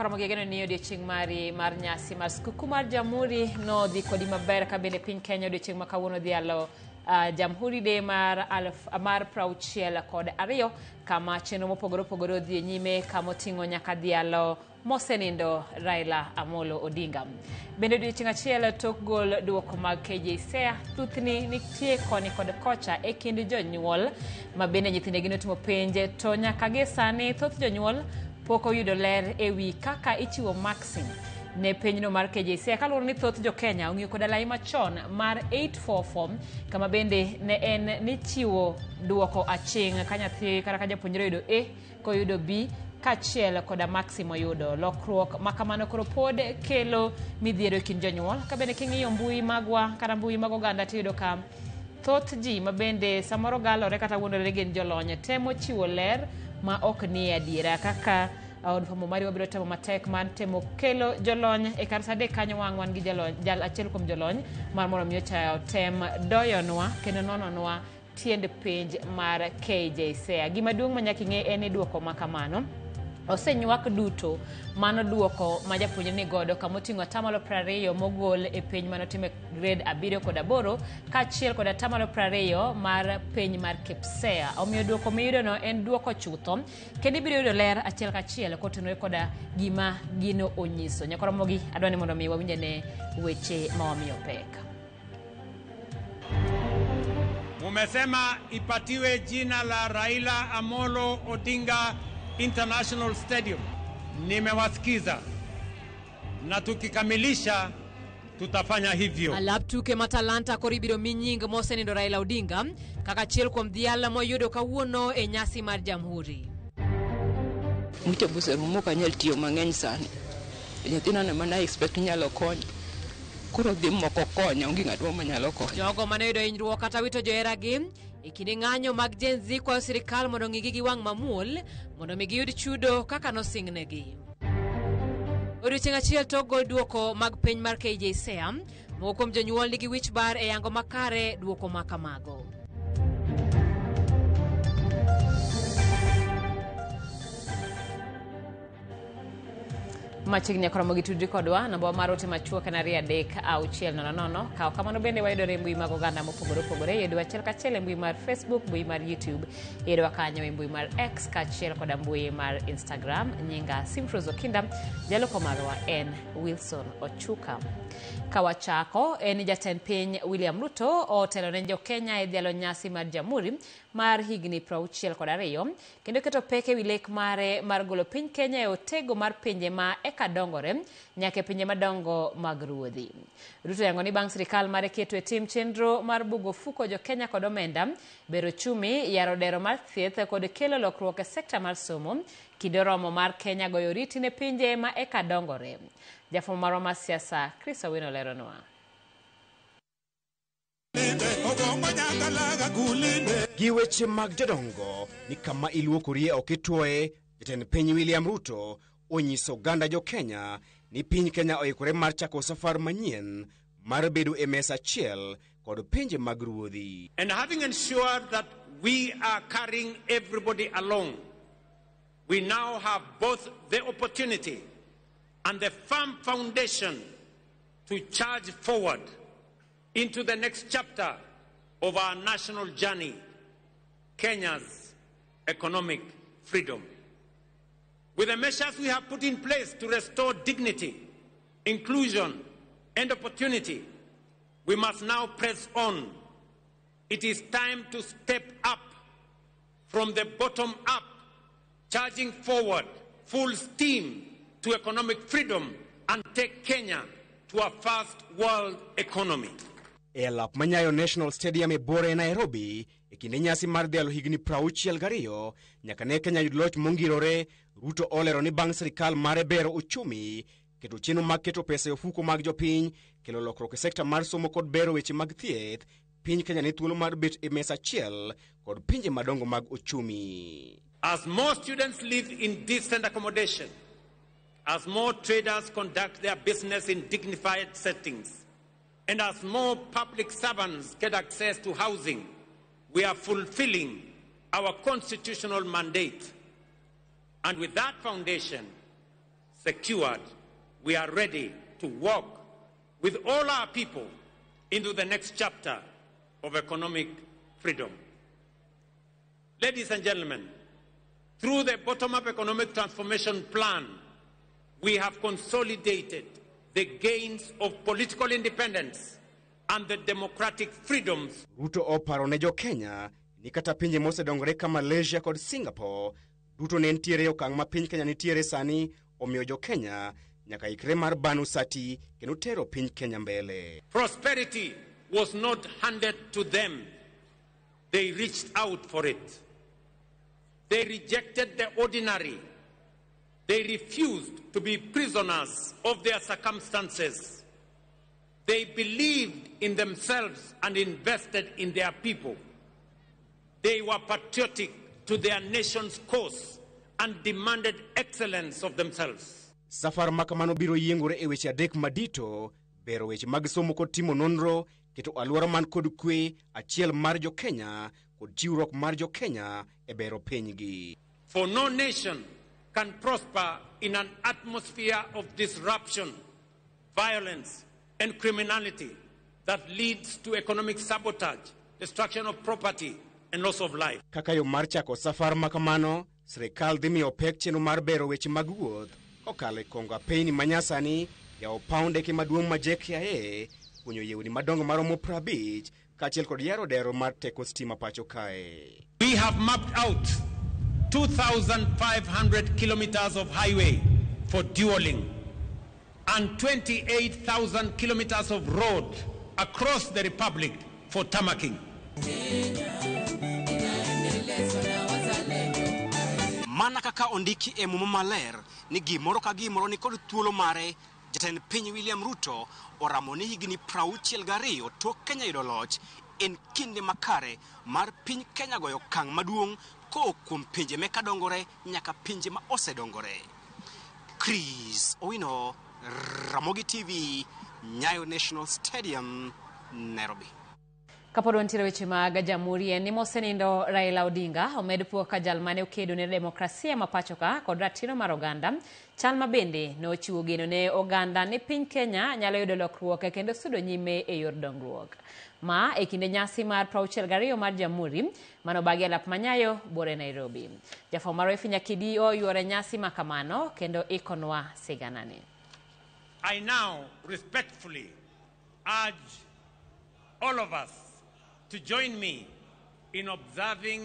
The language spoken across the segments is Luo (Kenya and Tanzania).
Nyakoromo gi geno ni odiochieng' mari mar nyasi mar skuku mar Jamhuri nodhi kodi maber ka bende piny Kenya odiochieng' ma kawuono dhialo Jamhuri Day mar aluf mar 62 kama chenro mopogore opogore odhi e nyime kama oting'o nyaka dhialo mosenindo Raila Amolo Odinga. Bende odiochieng' achiel tok gol duoko mag KJSEA, thuthni nitie koni kod kocha e kind jonyuol ma bende nyithindegi notimo penj to nyaka gie sani thoth jonyuol pok oyudo ler e wi kaka ichiwo maksi ne penjno mar KJSEA kaluwore ni thoth jo-Kenya ong'iyo koda lai machon mar 844 kama bende ne en ni chiwo duoko aching' ka nyathi kata ka japuonjre oyudo A koyudo B kaachiel koda maksi moyudo. Lokruok ma kamano koro pod kelo midhiero e kind jonyuol. Ka bende king'iyo mbui magwa kata mbui mag oganda tiyudo ka thoth ji ma bende samoro galore kata wuondore ni gin jolony temo chiwo ler ma ok nie adiera kaka od fwambo mari wabiro temo matek mar temo kelo jolony e kar sa 3 kanyo wang' wan gi jalony, jal achiel kuom jolony mar mondo mi otem doyonwa kendo nononwa tiend penj mar KJSEA. Gima duong' ma nyaka ing'e en ni duoko ma kamano osenywak duto mano duoko ma japuonjre ni godo kama oting'o atamalo 20 mogol e penj mane otim e grade 7 kod 8 kaachiel kod atamalo 20 mar penj mar KPSEA. Omiyo duoko miyudono en duoko chutho kendo ibiro yudo ler achiel kachiel kotenore koda gima gino onyiso. Nyakoromogi adwa ni mondo mi wawinjane weche ma wamiyo pek. Mumesema ipatiwe jina la Raila Amolo Odinga International Stadium. Nimewasikiza na tukikamilisha tutafanya hivyo. Alap tuke ma Talanta koro ibiro mi nying mosenindo Raila Odinga kaka achiel kuom dhial moyudo kawuono e nyasi mar Jamhuri. Mucha oserumo ok anyal tiyo mang'eny sani. Nyathina no ema expect nyalo konyo. Koro dhi moko konya, onge ng'at moro manyalo konyo. Jogo mane oyudo hinyruok kata wito joheragi e kinde ng'anyo mag Gen Z kwayo sirikal mondo ong'igi gi wang' mamuol mondo mi giyud chudo kaka nosingnegi. Odiochieng' achiel tok gol duoko mag penj mar KJSEA, moko kuom jonyuol nigi wich bar e yango makare duoko ma kamago. Machiegni koromo gi tudri kodwa namba mar ote machuok en 23600. Kaw kamano bende wayudore e mbui mag oganda mopogore opogore. Yudwa achiel kachiel e mbui mar Facebook, mbui mar YouTube, yudwa kanyo e mbui mar X kaachiel koda mbui mar Instagram. Nyinga Simfrose Okinda, jaloko marwa en Wilson Ochuka. Kawachako en jatend piny William Ruto otelo ne jo-Kenya e dhialo nyasi mar Jamhuri mar higni 62 kendo keto pek ewi lek mare mar golo piny Kenya e otego mar pinje ma eka dongore nyaka e pinje madongo mag ruodhi. Ruto yango ni bang' sirikal mare keto e tim chenro mar bugo ofuko jo Kenya kod omenda, bero ochumi, yaro dero mar thieth kod kelo lokruok e sekta mar somo, kinde oromo mar Kenya goyo oriti ne pinje ma eka dongore. Jafwambo marwa mar siasa Chris Owino leronwa. Gi weche mag jodongo ni kama iluokorie ok itwoye, jatend piny William Ruto onyiso oganda jo Kenya ni piny Kenya oikore mar chako safar manyien mar bedo e mesa achiel kod pinje mag ruodhi. And having ensured that we are carrying everybody along, we now have both the opportunity and the firm foundation to charge forward into the next chapter of our national journey, Kenya's economic freedom. With the measures we have put in place to restore dignity, inclusion, and opportunity, we must now press on. It is time to step up from the bottom up, charging forward full steam to economic freedom and take Kenya to a first world economy. E alap manyayo National Stadium e buore e Nairobi e kinde nyasi mar dhialo higni 62 nyaka ne Kenya yud loch mongirore, Ruto olero ni bang' sirikal mare bero uchumi, keto chenro mag keto pesa e ofuko mag jopiny, kelo lokruok e sekta mar somo kod bero weche mag thieth, piny Kenya ni thuolo mar bet e mesa achiel kod pinje madongo mag uchumi. As more students live in decent accommodation, as more traders conduct their business in dignified settings, and as more public servants get access to housing, we are fulfilling our constitutional mandate. And with that foundation, secured, we are ready to walk with all our people into the next chapter of economic freedom. Ladies and gentlemen, through the bottom-up economic transformation plan, we have consolidated the gains of political independence and the democratic freedoms. Ruto oparo ne jo Kenya ni kata pinje mosedongore ka Malaysia kod Singapore duto ne nitiere e okang' ma piny Kenya nitiere sani, omiyo jo Kenya nyaka ikre mar bano sati kendo tero piny Kenya mbele. Prosperity was not handed to them. They reached out for it. They rejected the ordinary. They refused to be prisoners of their circumstances. They believed in themselves and invested in their people. They were patriotic to their nation's cause and demanded excellence of themselves. Safar makamano biro yiengore e weche adek madito, bero weche mag somo kod timo nonro, keto alwora man kod kwe, achiel mar jo Kenya kod chiwruok mar jo Kenya e bero pinygi. For no nation can prosper in an atmosphere of disruption, violence, and criminality that leads to economic sabotage, destruction of property, and loss of life. Kaka yo mar chako safar makamano, sirikal dhi miyo pek chenro mar bero weche mag wuoth kokalo e kongo apeyni manyasani, yawo paw ndeke maduong' ma JKIA, kunyo yewni madongo maromo 50, kaachiel kod yaro dero mar teko stima pacho kae. We have mapped out 2,500 kilometers of highway for dualling and 28,000 kilometers of road across the Republic for tarmacking. Mana kaka ondiki e Muma maler ni gimoro ka gimoro ni kod thuolo mare, jatend piny William Ruto oramo ni higni 62 tok Kenya yudo loch en kinde makare mar piny Kenya goyo okang' maduong' kowuok kuom pinje meka dongore nyaka pinje ma osedongore. Chris Owino, Ramogi TV, Nyayo National Stadium, Nairobi. Kapod wantiere weche mag Jamhuri en ni mosenindo Raila Odinga omed puo ka jal mane okedo ne demokrasia ma pacho ka kod ratiro mar oganda, chal ma bende nochiwo geno ne oganda ni piny Kenya nyalo yudo lokruok kendo sudo nyime e yor dongruok. Ma e kinde nyasi mar 62 mar Jamhuri manobagi e lap Manyayo buore Nairobi. Jafwambo marwa Efi Nyakidi oyuore nyasi makamano kendo ikonwa siganani. I now respectfully urge all of us to join me in observing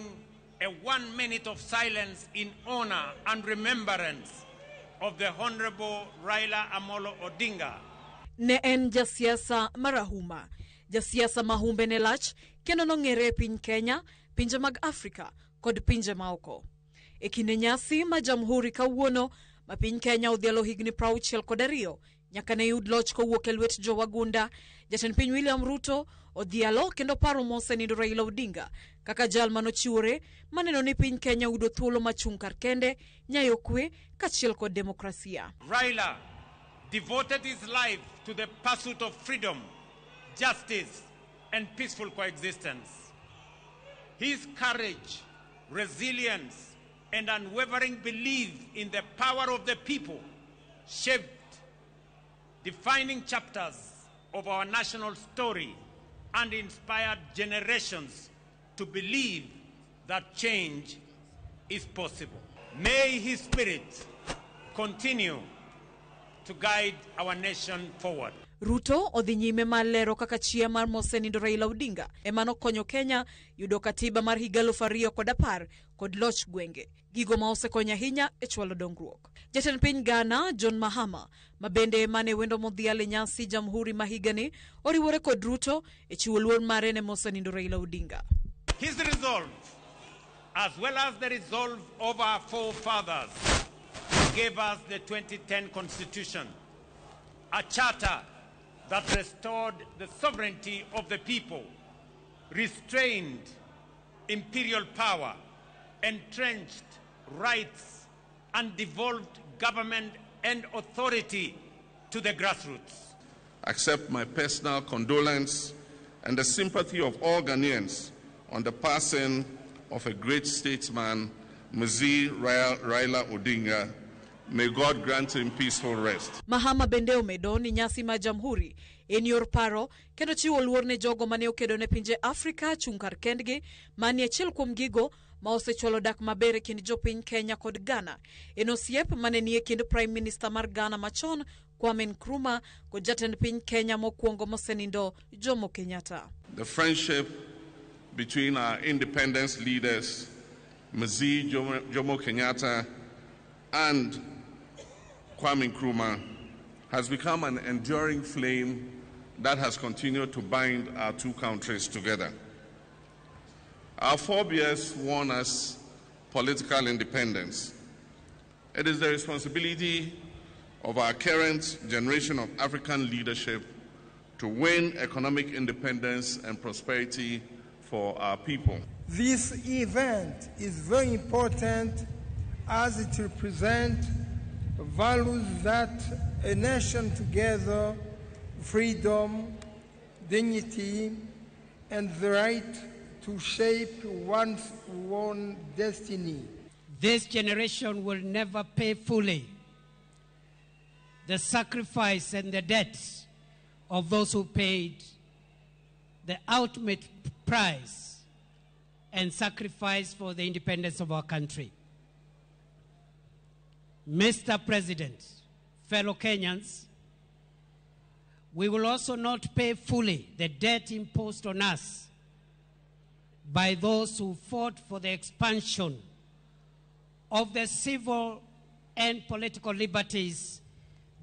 a 1 minute of silence in honor and remembrance of the Honorable Raila Amolo Odinga. Ne en jasiasa marahuma, jasiasa mahumbe ne lach kendo nong'ere e piny Kenya, pinje mag Afrika kod pinje maoko. E kinde nyasi ma Jamhuri kawuono ma piny Kenya odhialo higni 62 nyaka ne yud loch kowuok e lwet jowagunda, jatend piny William Ruto odhialo kendo paro mosenindo Raila Odinga kaka jal manochiwore maneno ni piny Kenya yudo thuolo machung' kar kende, nyayo kwe kaachiel kod demokrasia. Raila devoted his life to the pursuit of freedom, justice, and peaceful coexistence. His courage, resilience, and unwavering belief in the power of the people shaped defining chapters of our national story and inspired generations to believe that change is possible. May his spirit continue to guide our nation forward. Ruto odhi nyime mar lero kaka chia mar mosenindo Raila Odinga ema nokonyo Kenya yudo katiba mar higa 2010 kod loch gwenge, gigo ma osekonyo ahinya e chwalo dongruok. Jatend piny Ghana John Mahama ma bende mane wendo modhial e nyasi Jamhuri ma higani oriwore kod Ruto e chiwo luor mare ne mosenindo Raila Odinga. His resolve, as well as the resolve of our forefathers, gave us the 2010 Constitution, a charter that restored the sovereignty of the people, restrained imperial power, entrenched rights, and devolved government and authority to the grassroots. Accept my personal condolence and the sympathy of all Ghanaians on the passing of a great statesman, Mzee Raila Odinga, May God grant him peaceful rest. Mahama bende omedo ni nyasi mar Jamhuri en yor paro kendo chiwo luor ne jogo mane okedo ne pinje Afrika chung' kar kendgi, mani achiel kuom gigo ma osechwalo dak maber e kind jopiny Kenya kod Ghana. En osiep mane nie kind Prime Minister mar Ghana machon Kwame Nkrumah kod jatend piny Kenya mokwongo mosenindo Jomo Kenyatta. The friendship between our independence leaders, Mzee Jomo Kenyatta and Kwame Nkrumah, has become an enduring flame that has continued to bind our two countries together. Our forebears won us political independence. It is the responsibility of our current generation of African leadership to win economic independence and prosperity for our people. This event is very important as it represents values that a nation together, freedom, dignity, and the right to shape one's own destiny. This generation will never pay fully the sacrifice and the debt of those who paid the ultimate price and sacrifice for the independence of our country. Mr. President, fellow Kenyans, we will also not pay fully the debt imposed on us by those who fought for the expansion of the civil and political liberties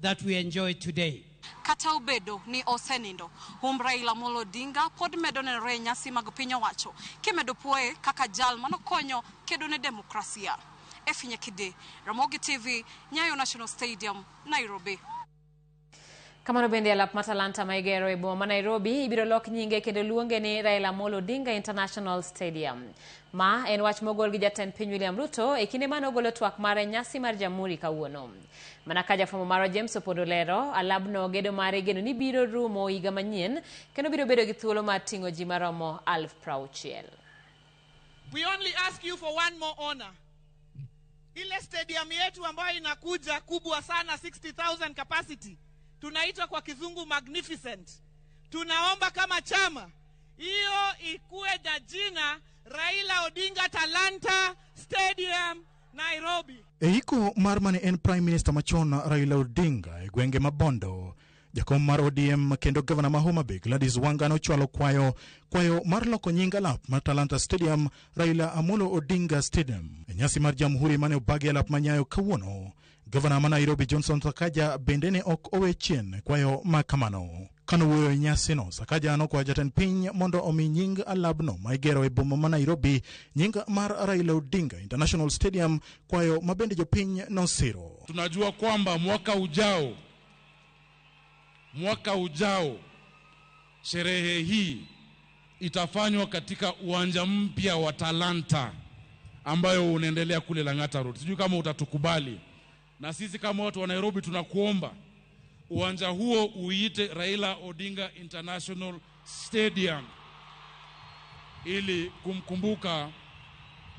that we enjoy today. Kata obedo ni osenindo, humb Raila Amolo Odinga pod medo nenore e nyasi mag piny owacho kimedo puoye kaka jal manokonyo kedo ne demokrasia. Effie Nyakide, Ramogi TV, Nyayo National Stadium, Nairobi. Kamano bende alap mar Talanta ma igero e boma ma Nairobi ibiro lok nyinge kendo luonge ni Raila Amolo Odinga International Stadium. Ma en wach mogol gi jatend piny William Ruto e kinde mane ogolo twak mare nyasi mar Jamhuri kawuono. Mana ka jafwambo marwa James Opondo lero, alabno gedo mare igeno ni biro rumo higa manyien kendo biro bedo gi thuolo mar ting'o ji maromo 60,000. We only ask you for one more honor. Ile stadium yetu ambayo inakuja kubwa sana 60,000 capacity, tunaitwa kwa kizungu magnificent. Tunaomba kama chama hiyo ikuwe na jina Raila Odinga Talanta Stadium Nairobi. E iko mar mane en Prime Minister machon Raila Odinga e gwenge ma Bondo, jakom mar ODM kendo gavana ma Homa Bay Gladys Wanga nochwalo kwayo mar loko nying alap mar Talanta Stadium Raila Amolo Odinga Stadium. E nyasi mar Jamhuri mane obagi alap ma Nyayo kawuono, gavana ma Nairobi Johnson Sakaja bende ne ok owe chien kwayo ma kamano. Kanowuoyo e nyasino, Sakaja nokwayo jatend piny mondo omi nying alabno ma igero e boma ma Nairobi nying mar Raila Odinga International Stadium, kwayo ma bende jopiny nosiro. Tunajua kwamba mwaka ujao sherehe hii itafanywa katika uwanja mpya wa Talanta ambayo unaendelea kule Lang'ata Road. Sijui kama utatukubali. Na sisi kama watu wa Nairobi tunakuomba uwanja huo uiite Raila Odinga International Stadium ili kumkumbuka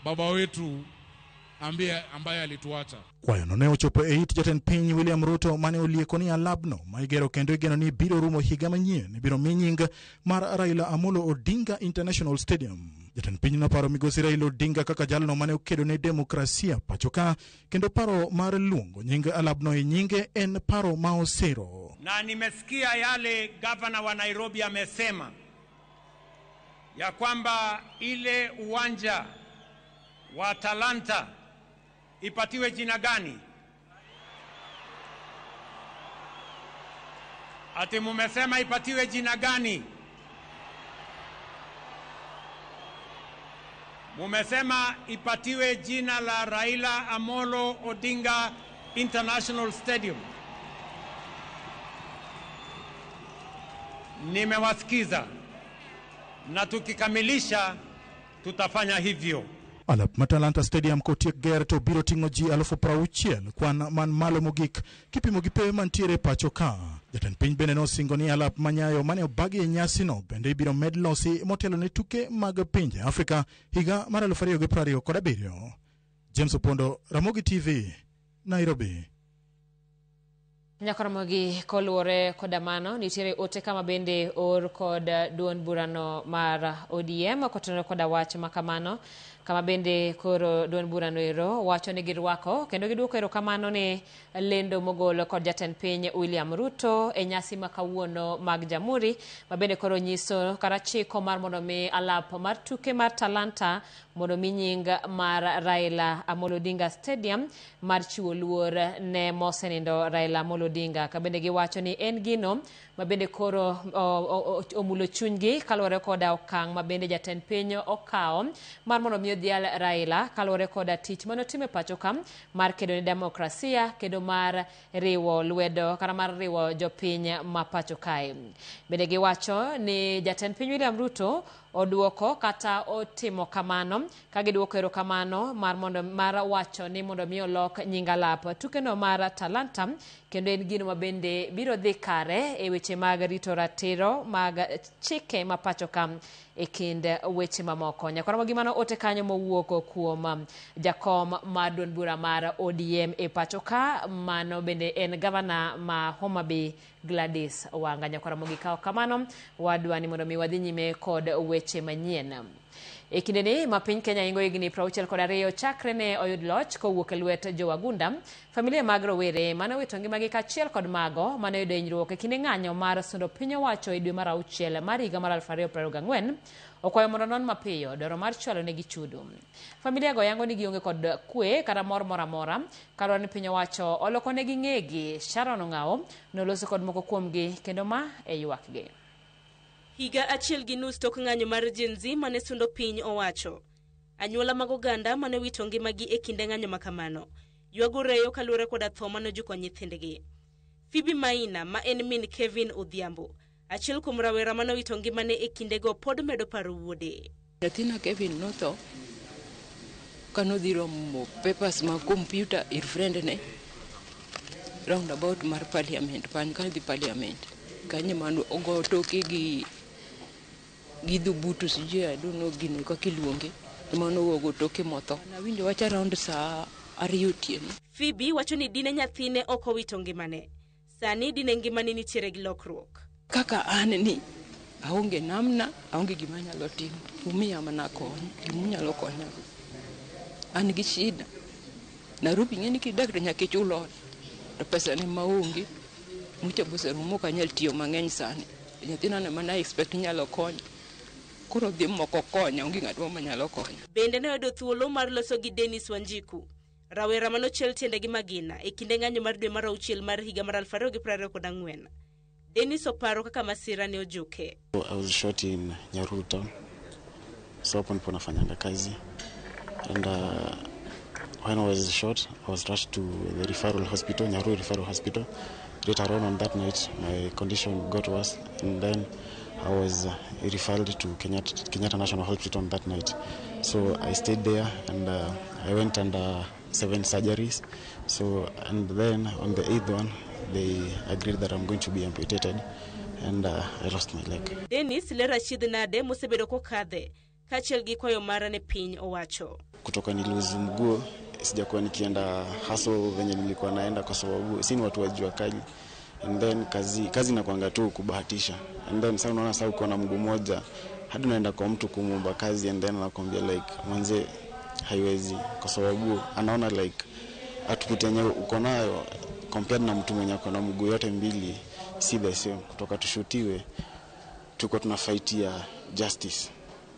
baba wetu ambaye alituacha. Kwayo ne ochopo e it jatend piny William Ruto mane olieko ni alabno ma igero kendo igeno ni biro rumo higa manyien biro mi nying mar Raila Amolo Odinga International Stadium. Jatend piny noparo migosi Raila Odinga kaka jalno mane okedo ne demokrasia pacho ka, kendo paro mar luongo nying alabno e nyinge en paro ma osiro. Na nimesikia yale gavana wa Nairobi amesema ya kwamba ile uwanja wa Talanta ipatiwe jina gani? Ati mumesema ipatiwe jina gani? Mumesema ipatiwe jina la Raila Amolo Odinga International Stadium. Nimewasikiza na tukikamilisha tutafanya hivyo. Alap ma Talanta Stadium kotiek ger to biro ting'o ji 60,000 kwan man malo mogik kipimo gi pewe mantiere pacho ka. Jatend piny bende nosingo ni alap ma Nyayo mane obagi e nyasino bende ibiro med losi motelo ne tuke mag pinje Afrika higa mar 2027. James Opondo, Ramogi TV, Nairobi. Nyakoromogi koluwore koda mano, nitiere ote kama bende or kod duond burano mar ODM kotenore koda wach makamano, kama bende koro duond burano ero wacho ni girwako kendo giduoko erokamano ne lendo mogol kod jatend piny William Ruto e nyasi ma kawuono mag Jamhuri, ma bende koro nyiso kata chiko mar mondo mi alap mar tuke mar Talanta mondo mi nying mar Raila Amolo Odinga Stadium mar chiwo luor ne mosenindo Raila Amolo Odinga. Ka bende giwacho ni en gino ma bende koro omulo chunygi kaluwore koda okang' ma bende jatend piny okawo mar mondo mi odhial Raila kaluwore koda tich mane otimo e pacho ka mar kedo ne demokrasia kendo mar riwo lwedo kata mar riwo jopiny ma pacho kae. Bende giwacho ni jatend piny William Ruto oduoko kata otimo kamano ka giduoko erokamano mar mondo mar wacho ni mondo mi olok nying alap tukeno mar Talanta kendo en gino ma bende biro dhi kare e weche mag rito ratiro mag chike ma pacho ka e kind weche mamoko. Nyakoromo mano ote kanyo mowuok kuom jakom mar duond bura mar ODM e pacho ka, mano bende en gavana ma Homa Bay Gladys Wanga. Nyakoromo gikawo kamano, wadwa ni mondo mi wadhi nyime kod weche manyien. E kindeni ma piny Kenya ingo higni 62 chakre ne oyud loch kowuok e lwet jowagunda, familia mag rowere mane owito ngimagi kaachiel kod mago mane oyudo hinyruok e kinde ng'anyo mar sundo piny owacho e dwe mar auchiel mar higa mar 2024 okwayo mondo non mapiyo dwaro mar chwalo negi chudo. Familia go yango ni gionge kod kwe kata mor moro amora kaluwore ni piny owacho oloko negi ng'egi. Sharon Ong'awo noloso kod moko kuomgi kendo ma e ywakgi. Higa 1.5 tok ng'anyo mar Gen Z mane sundo piny owacho. Anyuola mag oganda mane wito ngimagi e kinde ng'anyo makamano ywago reyo kaluwore koda tho mane ojuko nyithindgi. Phoebe Maina ma en min Kevin Odhiambo, achiel kuom rawera mane owito ngimane e kindego, pod medo paro wuode. Nyathina Kevin notho kanodhi romo papers mag kompyuta ir friend ne roundabout mar parliament, pany kadhi parliament kanyo mano ogo toke gi dhubutu, sijui I don't know gino kaka iluonge, mano ogo toke motho. Nawinjo wach around saa 2 otieno. Phoebe wacho ni dine nyathine ok owito ngimane, sani dine ngimane nitiere gi lokruok. Kaka an ni aonge namna, aonge gima anyalo timo, umiya mana kony, gimunyalo konyago. An gi shida. Nairobi ing'e ni kidak to nyaka ichul ot, to pesa ne maonge. Mucha boserumo ok anyal tiyo mang'eny sani. Nyathina no ema expect nyalo konyo. Koro dhi moko konya, onge ng'at moro manyalo konyo. Bende ne oyudo thuolo mar loso gi Dennis Wanjiku, rawera manochiel tiende gi magina e kinde ng'anyo mar dwe mar auchiel mar higa mar 2024. Dennis oparo kaka masira ne ojuke. I was shot in Nyahururu town. So hapo ndipo nafanyanga kazi. And when I was shot, I was rushed to the referral hospital, Nyahururu Referral Hospital. Later on that night, my condition got worse, and then I was referred to Kenyatta National Hospital on that night. So I stayed there, and I went under 7 surgeries. So, and then on the 8th one, they agreed that I'm going to be amputated, and I lost my leg. Dennis lero achiedh nade mosebedo kokadhe kaachiel gi kwayo mare ne piny owacho. Kutoka nilose mguu sijakuwa nikienda hustle venye nilikuwa naenda kwa sababu si ni watu wa jua kali, and then kazi inakuanga tu kubahatisha, and then sasa unaona sasa uko na mguu mmoja hadi unaenda kwa mtu kumuomba kazi, and then anakuambia like manze haiwezi, kwa sababu anaona like output yenye uko nayo compared na mtu mwenye ako na mguu yote mbili si the same. Kutoka tushutiwe tuko tunafightia justice,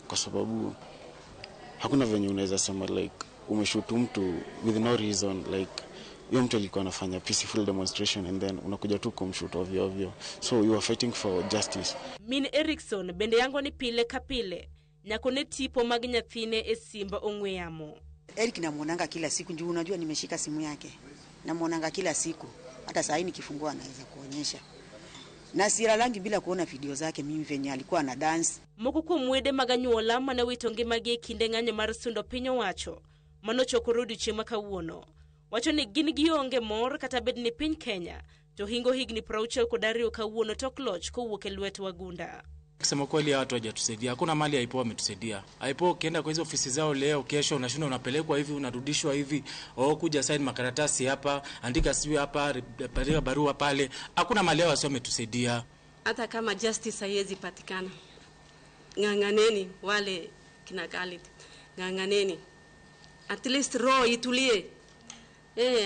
kwa sababu hakuna venye unaweza sema like umeshoot mtu with no reason, like huyo mtu alikuwa anafanya peaceful demonstration and then unakuja tu kumshoot ovyo ovyo. So you are fighting for justice. Min Erickson bende yango ni pile ka pile nyako ne tipo mag nyathine e simba ong'we yamo. Eric namuonanga kila siku, juu unajua nimeshika simu yake. Namuonanga kila siku. Hata saa hii nikifungua anaweza kuonyesha. Na silalangi bila kuona video zake mimi venye alikuwa na dance. Moko kuom wede mag anyuola mane owito ngimagi e kinde ng'anyo mar sundo piny owacho manochokore odiochieng' ma kawuono wacho ni gin gionge mor kata bed ni piny Kenya to hingo higni 62 kawuono tok loch kowuok e lwet wagunda. Kusema kweli hawa watu hawajatusaidia. Hakuna mali IPOA wametusaidia. IPOA ukienda kwa hizo ofisi zao leo, kesho unashinda unapelekwa hivi, unarudishwa hivi. Oh, kuja sign makaratasi hapa, andika sijui hapa, peleka barua pale. Hakuna mali hao wametusaidia. Hata kama justice haiwezi patikana, ng'ang'aneni wale kina Khalid, ng'ang'aneni, at least roho itulie.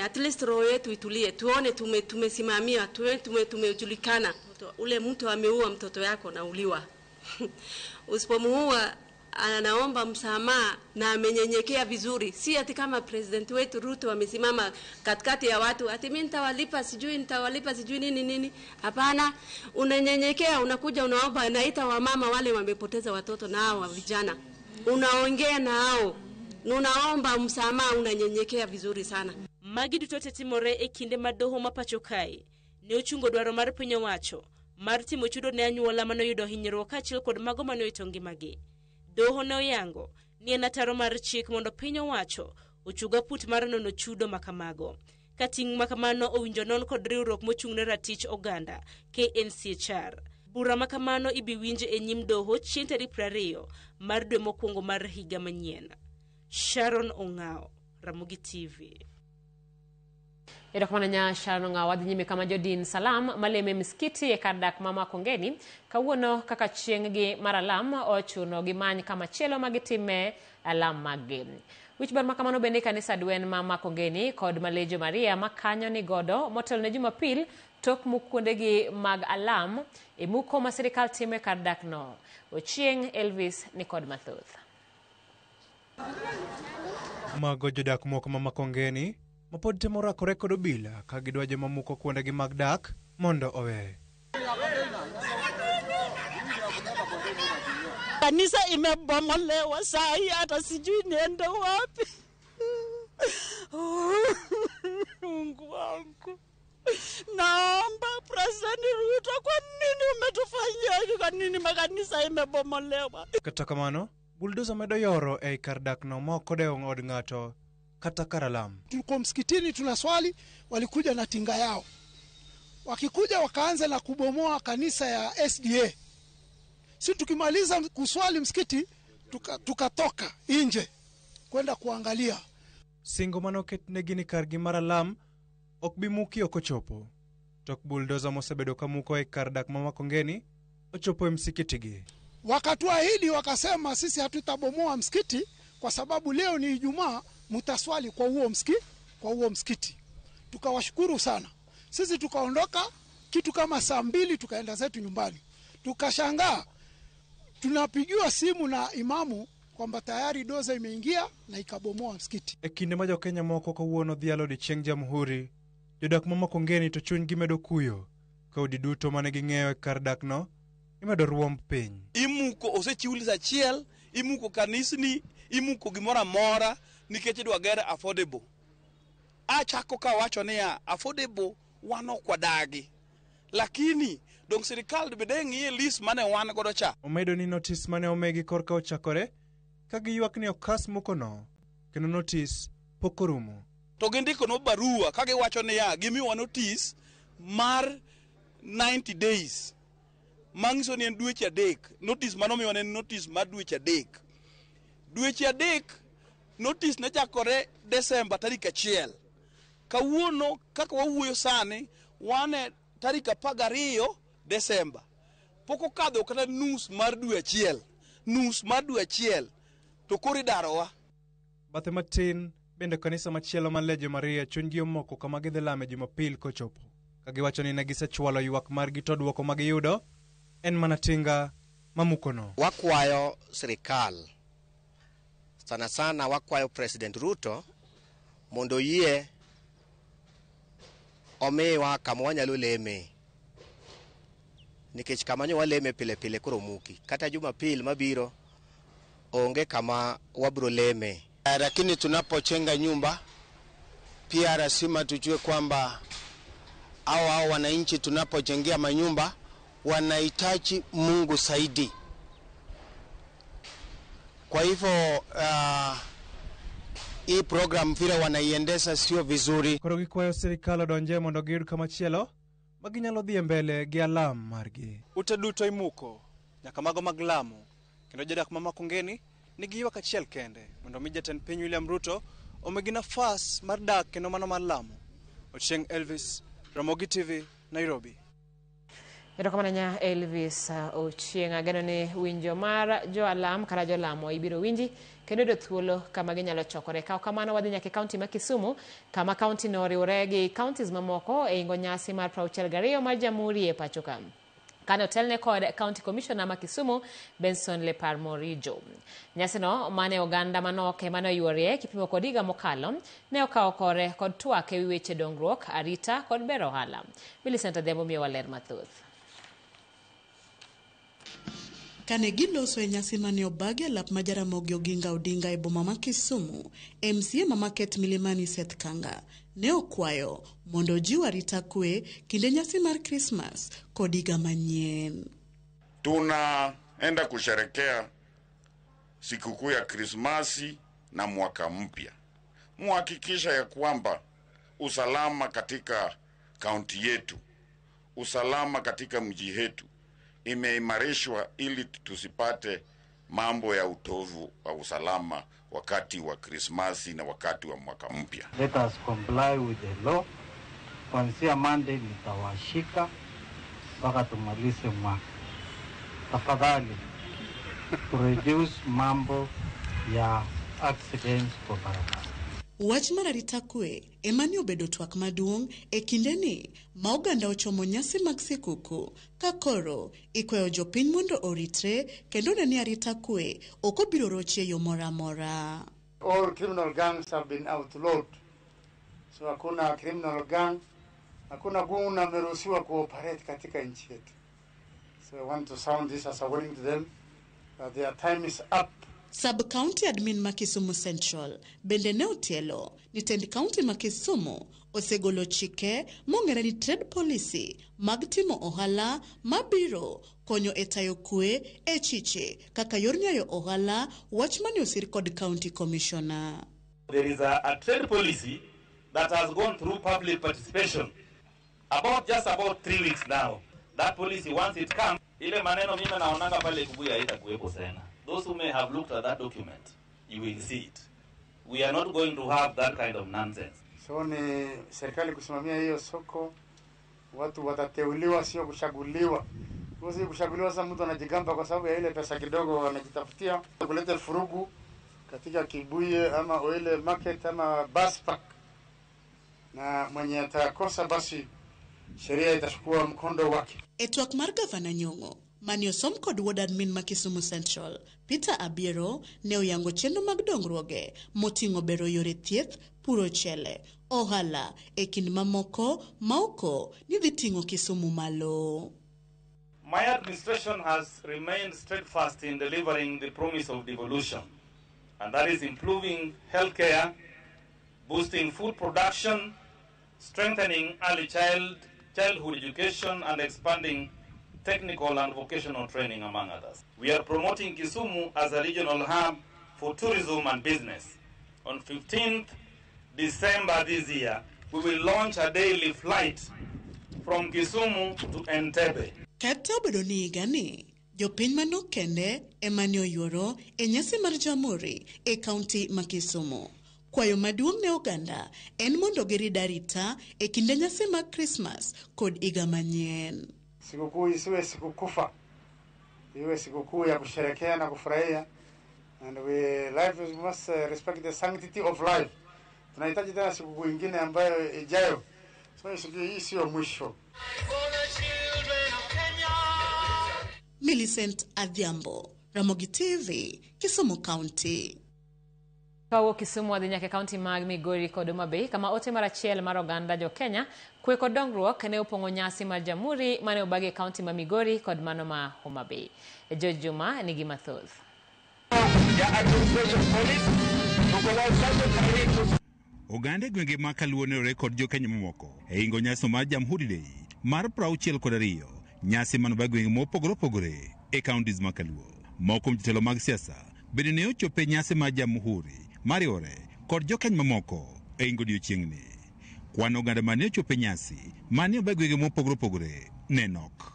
At least roho yetu itulie, tuone tumesimamia, tuone tumejulikana. Ule mtu ameua mtoto yako na uliwa. Usipomuua anaomba msamaha na amenyenyekea vizuri. Si ati kama president wetu Ruto amesimama katikati ya watu ati mimi nitawalipa sijui nitawalipa sijui nini nini. Hapana, unanyenyekea, unakuja unaomba, naita wamama wale wamepoteza watoto na hao vijana. Unaongea na hao, unaomba msamaha, unanyenyekea vizuri sana. Magi duto te timore e kinde ma doho ma pacho kae ne ochungo dwaro mar piny owacho mar timo chudo ne anyuola manoyudo hinyruok kaachiel kod mago manoyuto ngimagi. Doho ne oyango ni en ataro mar chik mondo piny owacho ochung aput mar nono chudo makamago. Ka ting' makamano owinjo non kod riwruok mochung' ne ratich oganda KNCHR. Bura makamano ibi winj e nyim doho chieng' tarik 20 mar dwe mokwongo mar higa manyien. Sharon Ong'ao, Ramogi TV. Erokamano nya Sharon Ong'ao. Wadhi nyime kama jodin Salam maleme msikiti e kar dak ma Makongeni kawuono kaka chieng' gi mar alam ochuno gimany kama chielo ma gitime alam maggi. Wich bar makamano bende kanisa dwen ma Makongeni kod Malejo Maria ma kanyo ni godo motelo ne Jumapil tok muk kuondegi mag alam e muko ma sirikal timo e kar dak no. Ochieng' Elvis ni kod mathoth. Mago jodak moko ma Makongeni ma pod temo rakore kod obila ka gidwa joma muko kuondegi mag dak mondo owe. Kanisa imebomolewa saa hii, hata sijui niende wapi. Mungu wangu, naomba President Ruto, kwa nini umetufanyia hivi? Kwa nini makanisa imebomolewa? Kata kamano, buldoza medo yoro ei kar dak no ma ok odewo od ng'ato kata kar alam. Tulikuwa msikitini tunaswali, walikuja na tinga yao. Wakikuja wakaanza na kubomoa kanisa ya SDA. Si tukimaliza kuswali msikiti tukatoka nje kwenda kuangalia. Singo manoketnegi ni kargi mar alam ok bi muki ok ochopo. Tok buldoza mosebedo ka muko e kar dak ma Makongeni ochopo e msikitigi. Wakatuahidi wakasema sisi hatutabomoa msikiti kwa sababu leo ni Ijumaa, mtaswali kwa huo msikiti, kwa huo msikiti. Tukawashukuru sana. Sisi tukaondoka kitu kama saa 2 tukaenda zetu nyumbani. Tukashangaa tunapigiwa simu na imamu kwamba tayari doza imeingia na ikabomoa msikiti. E kinde ma jokenya moko kawuono dhialo odiechieng Jamhuri, jodak ma Makongeni to chunygi medo kuyo ka udi duto mane ging'eyo e kar dak no imedo ruomb piny. Imuko osechiw list achiel, imuko kanisni, imuko gimoro amora nikech idwa ger affordable. Achako kawacho niya, affordable wan ok wadagi, lakini dong sirikal bende ng'iye list mane wan godo cha. Omedo ni notis mane omigi korka ochakore ka giywak ni okas mukono kendo notis pok orumo. To gindikono barua ka giwacho niya, gimiwa notis mar 90 days manyiso ni en dweche 3. Notis manomiwa ne en notis mar dweche 3. Dweche 3 notis ne chakore Desemba tarik 1. Kawuono kaka wawuoyo sani wan e tarik 12 Desemba. Pok okadho kata nus mar dwe 1. Nus mar dwe 1 to koro idarowa. Bathe matin bende kanisa machielo mar Lejo Maria chunygi omoko kama gidhi lame Jumapil kochopo. Ka giwacho ni ne gisechwalo ywak margi to dwoko ma giyudo en mana tinga mamukono. Wakwayo sirikal, sana sana wakwayo President Ruto mondo oyie omiwa kama wanyalo leme, nikech kama nyo waleme pile pile koro muki. Kata Jumapil mabiro onge kama wabro leme. Lakini tunapochenga nyumba pia lazima tujue kwamba hao wananchi tunapojengea manyumba wanahitaji Mungu zaidi. Kwa hivyo hii program vile wanaiendesha sio vizuri. Koro gikwayo sirikal odonje mondo giyud kamachielo ma ginyalo dhi mbele gi alam margi. Ute duto imuko nyaka mago mag lamo. Kendo jodak ma Makongeni nigi ywak achiel kende mondo mi jatend piny William Ruto omigi nafas mar dak kendo mano mar lamo. Ochieng Elvis, Ramogi TV, Nairobi. Erokamano nya Elvis Ochieng. Ageno ni winjo mar joalam kata jolamo ibiro winji kendo yudo thuolo kama ginyalo chokore. Kaw kamano wadhi nyaka e kaunti ma Kisumu kama kaunti no oriwore gi counties mamoko e ingo nyasi mar 62 mar Jamhuri e pacho ka. Kane otelne kod County Commissioner ma Kisumu Benson Lepar Morijo. Nyasino mane oganda manok ema ne oyuorie kipimo kod higa mokalo ne okawo kore kod twak ewi weche dongruok, arita kod bero ohala. Millicent Adhiambo miyowa ler mathoth. Kane giloso e nyasi mane obagi e lap ma Jaramogi Oginga Odinga e boma ma Kisumu, MCA ma Market Milimani Seth Kanga ne okwayo mondo ojiw arita kwe kinde nyasi mar Krismas kod higa manyien. Tunaenda kusherekea sikukuu ya Krismasi na mwaka mpya. Muhakikisha ya kwamba usalama katika kaunti yetu, usalama katika mji yetu imeimarishwa ili tusipate mambo ya utovu wa usalama wakati wa Krismasi na wakati wa mwaka mpya. Let us comply with the law. Kuanzia Monday nitawashika mpaka tumalize mwaka. Tafadhali to reduce mambo ya accidents kwa barabara. Wach mar arita kwe ema ne obedo twak maduong' e kindeni ma oganda ochomo nyasi mag sikuku ka koro ikwayo jopiny mondo oritre kendo ne ni arita kwe ok obiro rochi e yo moro amora. All criminal gangs have been outlawed. So hakuna criminal gang, hakuna goon ameruhusiwa kuoperate katika nchi yetu. So I want to sound this as a warning to them that their time is up. Sub-County Admin ma Kisumu Central bende ne otielo ni tend county ma Kisumu osegolo chike mong'ere ni trade policy mag timo ohala mabiro konyo e tayo kwe e chiche kaka yor nyayo ohala, wach mane osir kod County Commissioner. There is a trade policy that has gone through public participation about just about 3 weeks now. That policy, once it comes, ile maneno mimi naonanga pale Kibuye haitakuwepo tena. Those who may have looked at that document, you will see it. We are not going to have that kind of nonsense. So ni serikali kusimamia hiyo soko, watu watateuliwa, sio kuchaguliwa. Kwa kuchaguliwa sasa mtu anajigamba kwa sababu ya ile pesa kidogo wanajitafutia, kuleta furugu katika Kibuye ama ile market ama bus park. Na mwenye atakosa basi sheria itachukua mkondo wake. E twak mar gavana Nyong'o mane osom kod ward admin ma Kisumu Central, Peter Abiero ne oyango chenro mag dongruoge moting'o bero yore thieth, puro chele, ohala e kind mamoko maoko ni dhi ting'o Kisumu malo. My administration has remained steadfast in delivering the promise of devolution, and that is improving healthcare, boosting food production, strengthening early childhood education, and expanding technical and vocational training, among others. We are promoting Kisumu as a regional hub for tourism and business. On 15th December this year, we will launch a daily flight from Kisumu to Entebbe. Kata obedo ni higani, jopiny manok kende ema ne oyuoro e nyasi mar Jamhuri e kaunti ma Kisumu. Kwayo maduong' ne oganda en mondo girid arita e kinde nyasi mag Krismas kod higa manyien. Sikukuu isiwe sikukufa, iwe sikukuu ya kusherekea na kufurahia. And we life we must respect the sanctity of life. Tunahitaji tena sikukuu ingine ambayo ijayo. So siku hii sio mwisho. Millicent Adhiambo, Ramogi TV, Kisumu County. Kawuok Kisumu wadhi nyaka e kaunti mag Migori kod Homa Bay kama ote mar achiel mar oganda jo Kenya kwe kod dongruok ne opong'o nyasi mar Jamhuri mane obagi e kaunti ma Migori kod mano ma Homa Bay. George Juma nigi mathoth. Oganda e gwenge ma Kaluo ne oriwore kod jokenya mamoko e ingo nyasi mar Jamhuri Day mar 62, nyasi mane obagi gwenge mopogore opogore e counties ma Kaluo. Moko kuom jotelo mag siasa bende ne ochopo e nyasi mar Jamhuri mariwore kod jokenya mamoko e ingo odiochieng'ni. Kwan oganda mane ochopo e nyasi mane obagi gwenge mopogore opogore ne nok.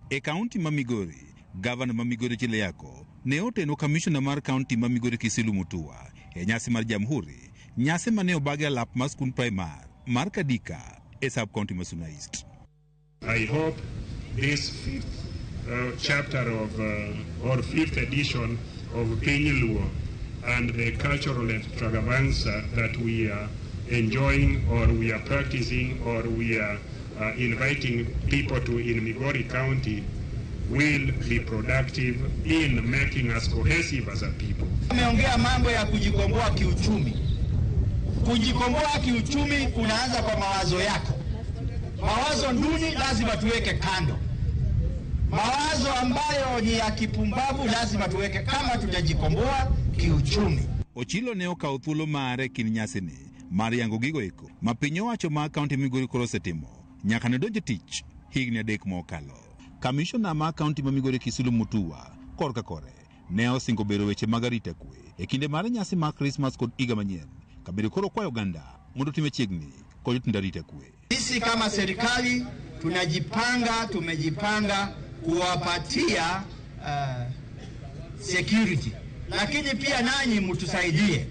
E kaunti ma Migori, gavana ma Migori Chile Yako ne oteno kamishona mar kaunti ma Migori Kisilu Mutua e nyasi mar Jamhuri, nyasi mane obagi alap mar skund primar mar Kadika e sub kaunti ma Suna East. I hope this fifth chapter of or fifth edition of Piny Luo and the cultural extravaganza that we are enjoying or we are practicing or we are inviting people to in Migori County will be productive in making us cohesive as a people. Ameongea mambo ya kujikomboa kiuchumi. Kujikomboa kiuchumi kunaanza kwa mawazo yako. Mawazo nduni lazima tuweke kando. Mawazo ambayo ni ya kipumbavu lazima tuweke kama tutajikomboa kiuchumi. Ochilo ne okawo thuolo mare kind nyasini mar yango gigo eko ma piny owacho ma kaunti Migori koro osetimo nyaka ne donj e tich higni 3 mokalo. Kamishona ma kaunti ma Migori Kisilu Mutua korka kore ne osingo bero weche mag arita kwe e kinde mar nyasi mar Krismas kod higa manyien, kabedo koro kwayo oganda mondo otim machiegni kod jotend arita kwe. Sisi kama serikali tunajipanga, tumejipanga kuwapatia security, lakini pia nanyi mtusaidie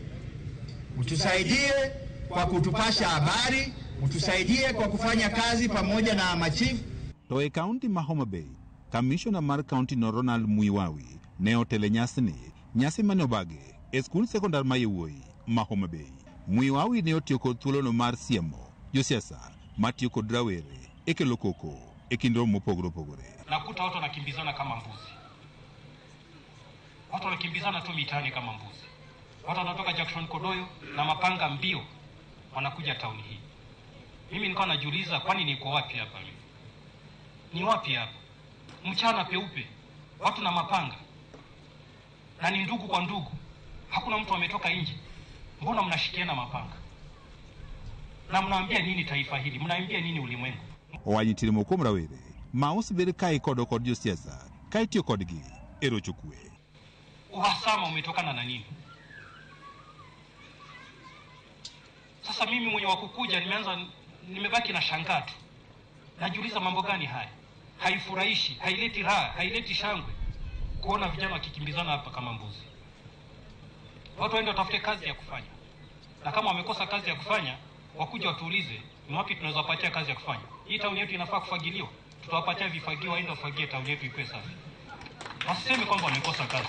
kwa kutupasha habari, mtusaidie kwa kufanya kazi pamoja na machief. To e kaunti ma Homa Bay, kamishona mar kaunti no Ronald Muiwawi ne otelo nyasini, nyasi mane obagi e skund sekondar ma yawuoyi ma Homa Bay. Muiwawi ne otiyo kod thuolono mar siemo josiasa matiyo kod rawere e kelo koko e kind romo mopogore opogore. Nakuta watu wanakimbizana kama mbuzi, watu wanakimbizana tu mitaani kama mbuzi, watu wanatoka Jackson Kodoyo na mapanga mbio wanakuja tauni hii. Mimi nilikuwa najiuliza, kwani niko wapi hapa mimi? Ni wapi hapa? Mchana peupe, watu na mapanga, na ni ndugu kwa ndugu, hakuna mtu ametoka nje. Mbona mnashikiana mapanga? Na mnaambia nini taifa hili? Mnaambia nini ulimwengu? Owacho nitiere moko kuom rawere ma osebed ka ikodo kod josiasa ka itiyo kodgi e rocho kwe. Uhasama umetokana na nini? Sasa mimi mwenye wakukuja nimebaki na shangaa tu. Najiuliza mambo gani haya? Haifurahishi, haileti raha, haileti shangwe kuona vijana wakikimbizana hapa kama mbuzi. Watu waende watafute kazi ya kufanya. Na kama wamekosa kazi ya kufanya, wakuja watuulize ni wapi tunaweza patia kazi ya kufanya. Hii tauni yetu inafaa kufagiliwa. Tutawapatia vifagio waende wafagie tauni yetu ikuwe safi. Wasiseme kwamba wamekosa kazi.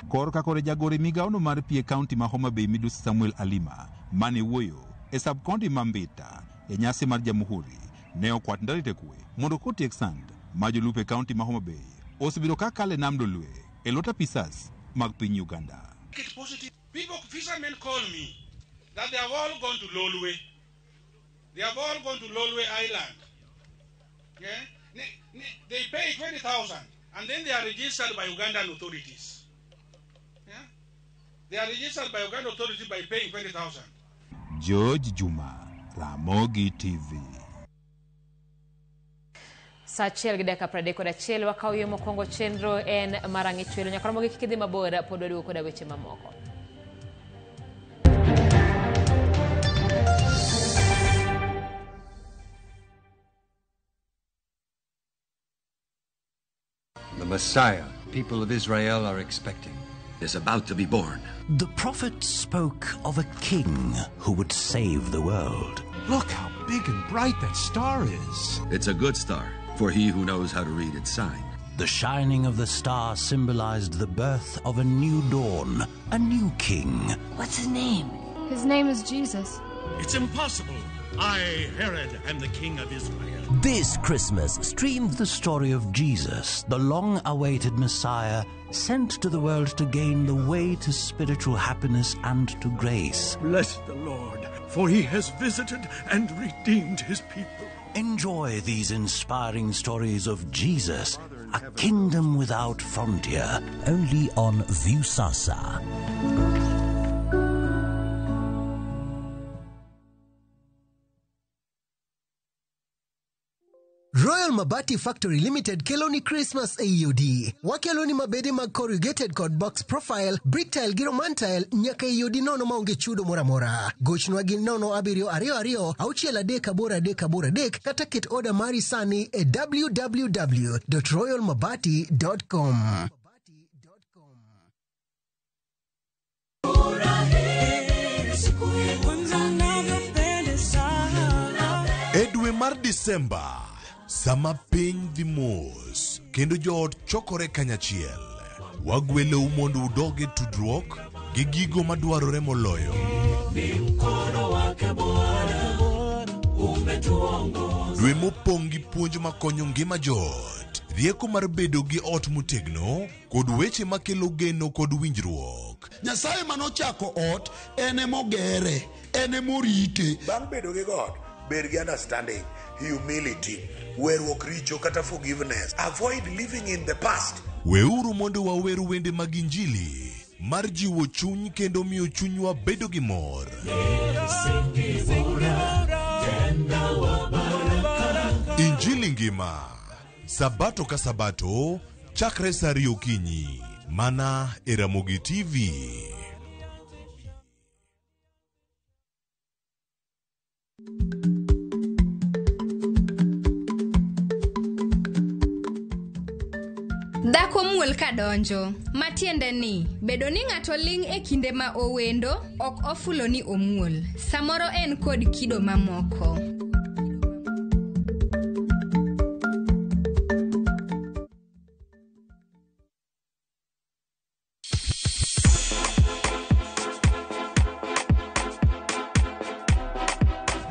Korka kore jagore migawono mar pi e kaunti ma Homa Bay midusi Samuel Alima mane wuoyo e sub kaunti ma Mbita e nyasi mar Jamhuri ne okwat ndarite kwe mondo kotiek sand ma jolupo e kaunti ma Homa Bay osebedo ka kale nam Lolwe e lot apisas mag piny Uganda. People, fishermen call me that they have all gone to Lolwe. They have all gone to Lolwe Island. Yeah? They pay 20,000 and then they are registered by Ugandan authorities. Yeah? They are registered by Ugandan authorities by paying 20,000. George Juma, Ramogi TV. Saa 1:31 wakawo yo mokwongo chenro en mar ang'ichwelo nyaka romo gi kik idhi mabor pod waduogo koda weche mamoko. The Messiah people of Israel are expecting is about to be born. The prophet spoke of a king who would save the world. Look how big and bright that star is. It's a good star for he who knows how to read its sign. The shining of the star symbolized the birth of a new dawn, a new king. What's his name? His name is Jesus. It's impossible. I, Herod, am the king of Israel. This Christmas, stream the story of Jesus, the long-awaited Messiah, sent to the world to gain the way to spiritual happiness and to grace. Bless the Lord, for he has visited and redeemed his people. Enjoy these inspiring stories of Jesus, a kingdom without frontier, only on Viusasa. Royal Mabati Factory Limited kelo ni Christmas ei odi. Wakelo ni mabede mag corrugated kod box profile, brick tile gi roman tile nyaka ei odi nono maonge chudo moro amora. Gochnwa gi 0722 638 83 kata ket oda mari sani e www.royalmabati.com. E dwe mar Disemba, sama piny dhi mos kendo joot chokore kanyachiel, wagwelou mondo udog e tudruok gi gigo madwarore moloyo. Dwe mopong' gi puonj makonyo ngima joot, rieko mar bedo gi ot motegno, kod weche makelo geno kod winjruok. Nyasaye manochako ot en emogere, en emorite. Bang' bedo gi God, bed gi understanding, humility, weruok richo kata forgiveness. Avoid living in the past. Weuru mondo wawer wende mag Injili mar jiwo chuny kendo miyo chunywa bedo gi mor. Injili ngima, Sabato ka Sabato, chakre saa ariyo okinyi, mana e Ramogi TV. Dhako muol kadonjo, matiende ni bedo ni ng'ato ling' e kinde ma owendo ok ofulo ni omuol. Samoro en kod kido mamoko.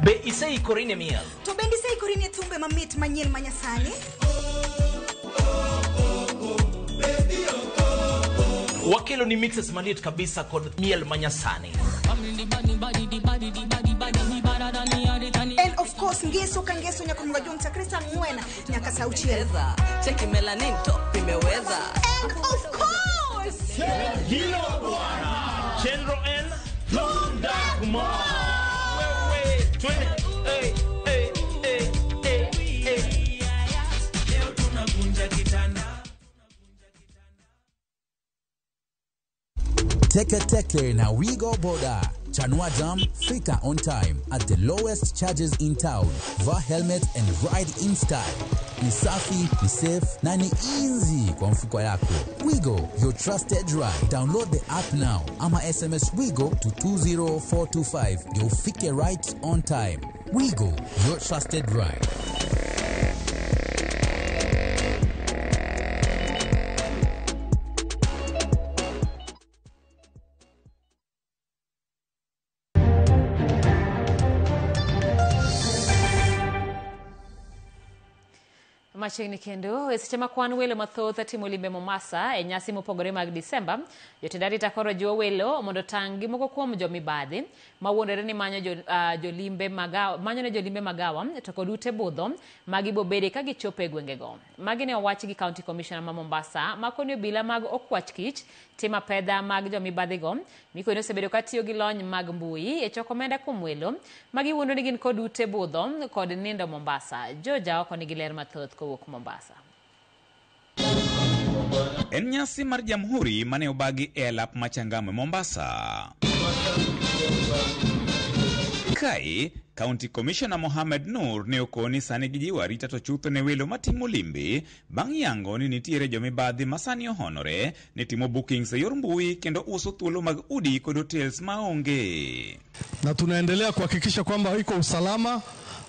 Be iseikori ne miel? To bende iseikori ne thumbe mamit manyien manyasani? Wakelo ni mixes maliet kabisa kod miel manyasani. And of course ngeso ka ngeso nyaka mga chakre saa 4 nyaka saa 6. Cheki melanin top imeweza. And of course Hilo bwana. Chenro N Tunda Kumar. Wewe twende. Hey, hey, hey, hey, hey. Leo tunavunja kitanda. Teke Teke na Wigo Boda. Chanua Jam, fika on time at the lowest charges in town. Vaa helmet and ride in style. Ni safi, ni safe na ni easy kwa mfuko yako. Wigo, your trusted ride. Download the app now ama SMS Wigo to 20425 ndio ufike right on time. Wigo, your trusted ride. Machiegni kendo e seche ma kwan welo mathoth timo limbe Mombasa e nyasi mopogore mag Disemba, jotend arita koro jiwo welo mondo tang' gi moko kuom jomibadhi mawuondore ni manyo jolimbe magawa, manyo ne jolimbe magawa to kod ute budho ma gibobede ka gichopo e gwengego. Magi ne owach gi County Commissioner ma Mombasa makoni obila mag okwach kich timo apedha mag jomibadhigo mikoni osebedo ka tiyo gi lony mag mbui e choko omenda kuom welo magiwuondo ni gin kod ute budho kod nindo Mombasa. Joja oko nigi ler mathoth kowuok Mombasa. En nyasi mar Jamhuri mane obagi e alap ma Changamwe Mombasa. Kae, County Commissioner Mohamed Nur ne okoni sani gijiwo arita to chutho ne welo matimo limbe bang' yango ni nitiere jomibadhi ma sani ohonore ne timo bookings e yor mbui kendo uso thuolo mag udi kod hotels maonge. Na tunaendelea kuhakikisha kwamba iko usalama.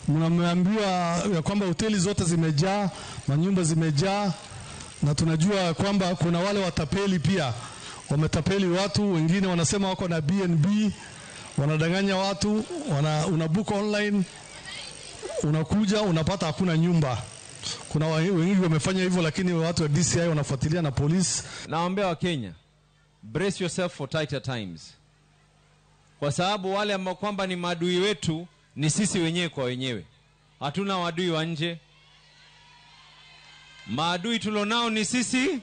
Mnaambiwa ya kwamba hoteli zote zimejaa, manyumba zimejaa, na tunajua kwamba kuna wale watapeli pia wametapeli watu, wengine wanasema wako na BNB, wanadanganya watu, unabook online, unakuja unapata hakuna nyumba. Kuna wengi wamefanya hivyo, lakini watu wa DCI wanafuatilia na polisi. Naomba wa Kenya, brace yourself for tighter times, kwa sababu wale ambao kwamba ni maadui wetu ni sisi wenyewe kwa wenyewe. Hatuna maadui wa nje. Maadui tulionao ni sisi.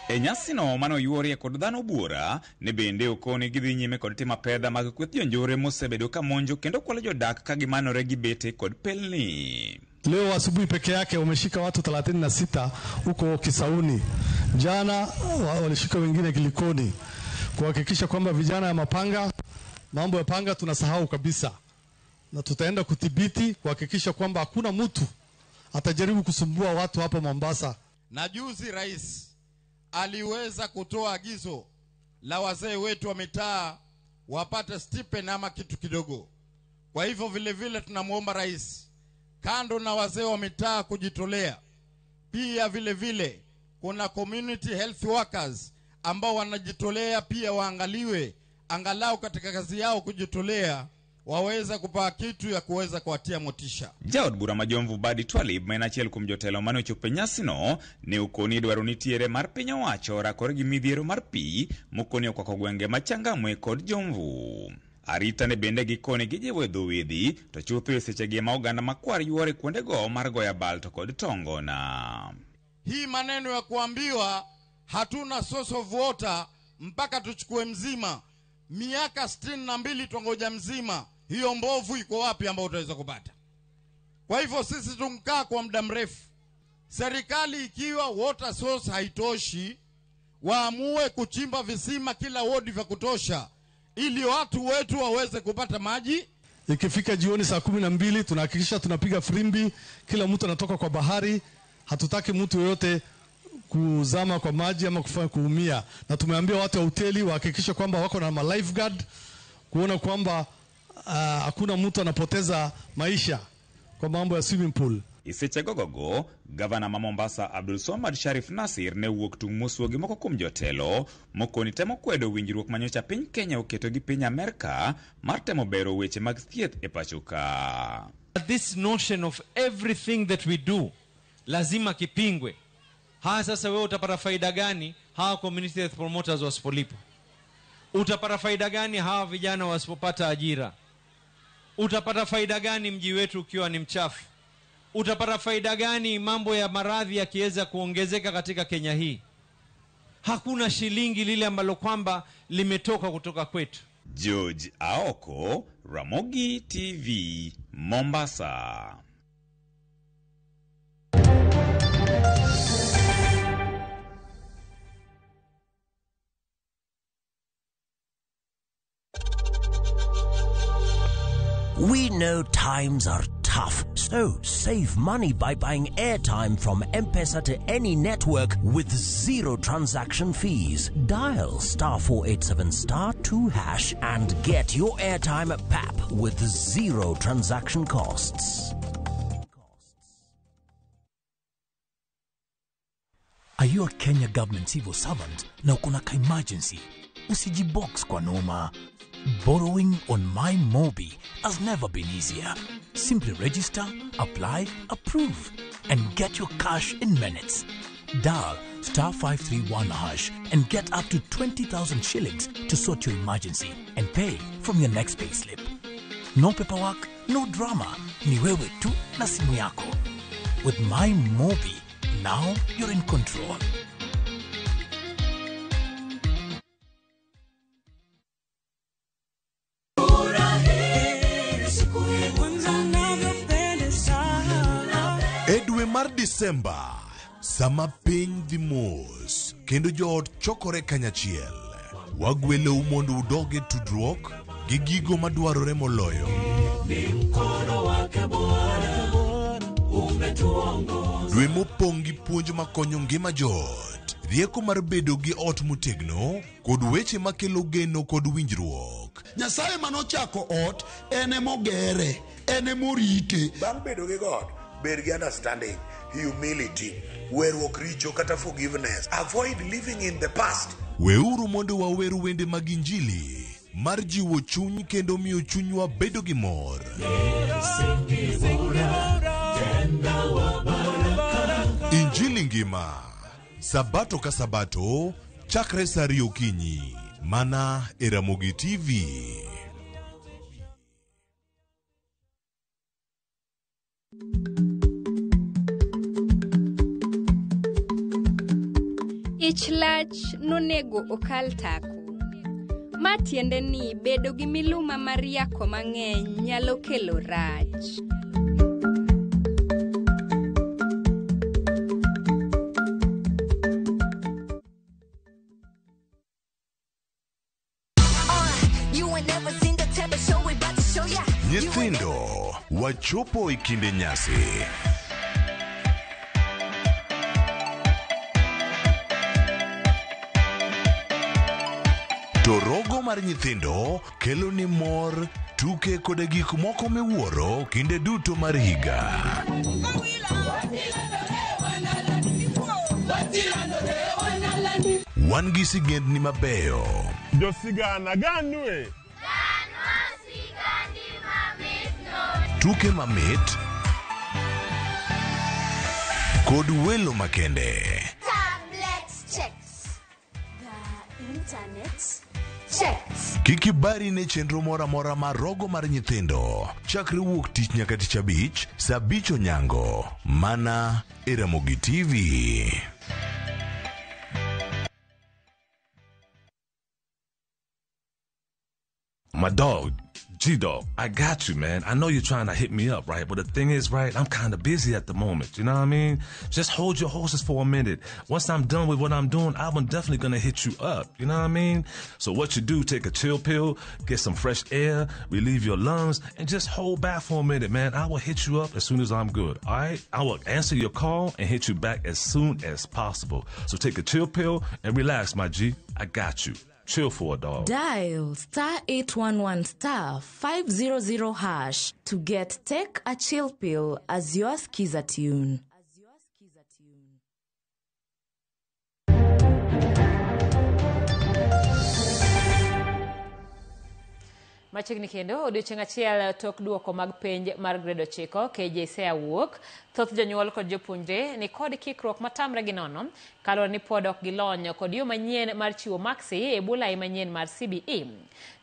E nyasino mano yuorie kod dhano buora ne bende okoni gidhi nyime kod timo apedha mag kweth jonjore mosebedo ka monjo kendo kwalo jodak ka gimanore gi bete kod pelni. Leo asubuhi peke yake wameshika watu 36 huko Kisauni. Jana walishika wengine Kilikoni, kuhakikisha kwamba vijana ya mapanga, mambo ya panga tunasahau kabisa, na tutaenda kudhibiti kuhakikisha kwamba hakuna mtu atajaribu kusumbua watu hapa Mombasa. Na juzi rais aliweza kutoa agizo la wazee wetu wa mitaa wapate stipend ama kitu kidogo. Kwa hivyo vile vile tunamuomba rais, kando na wazee wa mitaa kujitolea, pia vile vile kuna community health workers ambao wanajitolea pia waangaliwe angalau katika kazi yao kujitolea, waweza kupaa kitu ya kuweza kuwatia motisha. Jaod bura ma Jomvu Badi Twalib ma en achiel kuom jotelo mane ochopo e nyasino ne okoni dwaro nitiere mar piny owacho rakore gi midhiero mar pi mokoni okwako gwenge ma Changamwe kod Jomvu. Arita ne bende gikoni gijiwo e dho wedhi to chutho e sechegi ma oganda makwar yuore kuondego mar goyo abal to kod tongona. Hii maneno ya kuambiwa hatuna source of water mpaka tuchukue mzima, miaka 62 tuangoja mzima, hiyo mbovu iko wapi ambayo utaweza kupata? Kwa hivyo sisi tunkaa kwa muda mrefu. Serikali ikiwa water source haitoshi, waamue kuchimba visima kila wodi vya kutosha ili watu wetu waweze kupata maji. Ikifika jioni saa 12 tunahakikisha tunapiga frimbi, kila mtu anatoka kwa bahari. Hatutaki mtu yoyote kuzama kwa maji ama kufanya kuumia, na tumeambia watu wa hoteli wahakikishe kwamba wako na ma lifeguard kuona kwamba hakuna mtu anapoteza maisha kwa mambo ya swimming pool. Iseche gogogo, gavana ma Mombasa Abdul Somad Sharif Nasir ne owuok tung' mosuo gi moko kuom jotelo mokoni temo kwedo winjruok manyocha piny Kenya oketo gi piny Amerka mar temo bero weche mag thieth e pacho ka. This notion of everything that we do lazima kipingwe. Haya, sasa wewe utapata faida gani hawa community health promoters wasipolipwa? Utapata faida gani hawa vijana wasipopata ajira? Utapata faida gani mji wetu ukiwa ni mchafu? Utapata faida gani mambo ya maradhi yakiweza kuongezeka katika Kenya hii? Hakuna shilingi lile ambalo kwamba limetoka kutoka kwetu. George Aoko, Ramogi TV, Mombasa. We know times are tough, so save money by buying airtime from M-Pesa to any network with zero transaction fees. Dial *487*2# and get your airtime at PAP with zero transaction costs. Are you a Kenya government civil servant na uko na ka-emergency? Usijibox kwa noma. Borrowing on MyMobi has never been easier. Simply register, apply, approve, and get your cash in minutes. Dial *531# and get up to 20,000 shillings to sort your emergency and pay from your next payslip. No paperwork, no drama. Ni wewe tu na simu yako. With MyMobi, now you're in control. E dwe mar Disemba, sama piny dhi mos kendo joot chokore kanyachiel, wagwelou mondo udog e tudruok gi gigo madwarore moloyo. Dwe mopong' gi puonj makonyo ngima joot, rieko mar bedo gi ot motegno, kod weche makelo geno kod winjruok. Nyasaye manochako ot, en emogere, en emorite. Bang' bedo gi God, bed gi understanding, humility, weruok richo kata forgiveness. Avoid living in the past. Weuru mondo wawer wende mag Injili mar jiwo chuny kendo miyo chunywa bedo gi mor. Injili ngima, Sabato ka Sabato, chakre saa ariyo okinyi, mana e Ramogi TV. Ich lach nonego okal tako. Ma tiende ni bedo gi miluma mar yako mang'eny nyalo kelo rach. ain't never seen the type of show we about to show ya. Nyithindo wachopo e kinde nyasi. To rogo mar nyithindo kelo ni mor, tuke koda gik moko miwuoro kinde duto mar higa. Wan gi sigendni mabeyo. Josigana ganue. Tuke mamit kod welo makende. Tablets checks. The internet checks. Kik ibari ne chenro moro amora mar rogo mar nyithindo chakre wuok tich nyaka tich abich saa abich onyango mana e Ramogi TV. My dog, G Dog, I got you, man. I know you're trying to hit me up, right? But the thing is, right, I'm kind of busy at the moment. You know what I mean? Just hold your horses for a minute. Once I'm done with what I'm doing, I'm definitely going to hit you up. You know what I mean? So what you do, take a chill pill, get some fresh air, relieve your lungs, and just hold back for a minute, man. I will hit you up as soon as I'm good, all right? I will answer your call and hit you back as soon as possible. So take a chill pill and relax, my G. I got you. Chill for a dog. Dial star 811 star 500 hash to get Take a Chill Pill as your skiza tune. Machiegni kendo odiochieng' achiel tok duoko mag penj mar grade 9 KJSEA wuok, thoth jonyuol kod jopuonjre ni kod kikruok matamre gi nono kaluwore ni pod ok gilony kod yo manyien mar chiwo maksi e bwo lai manyien mar CBE.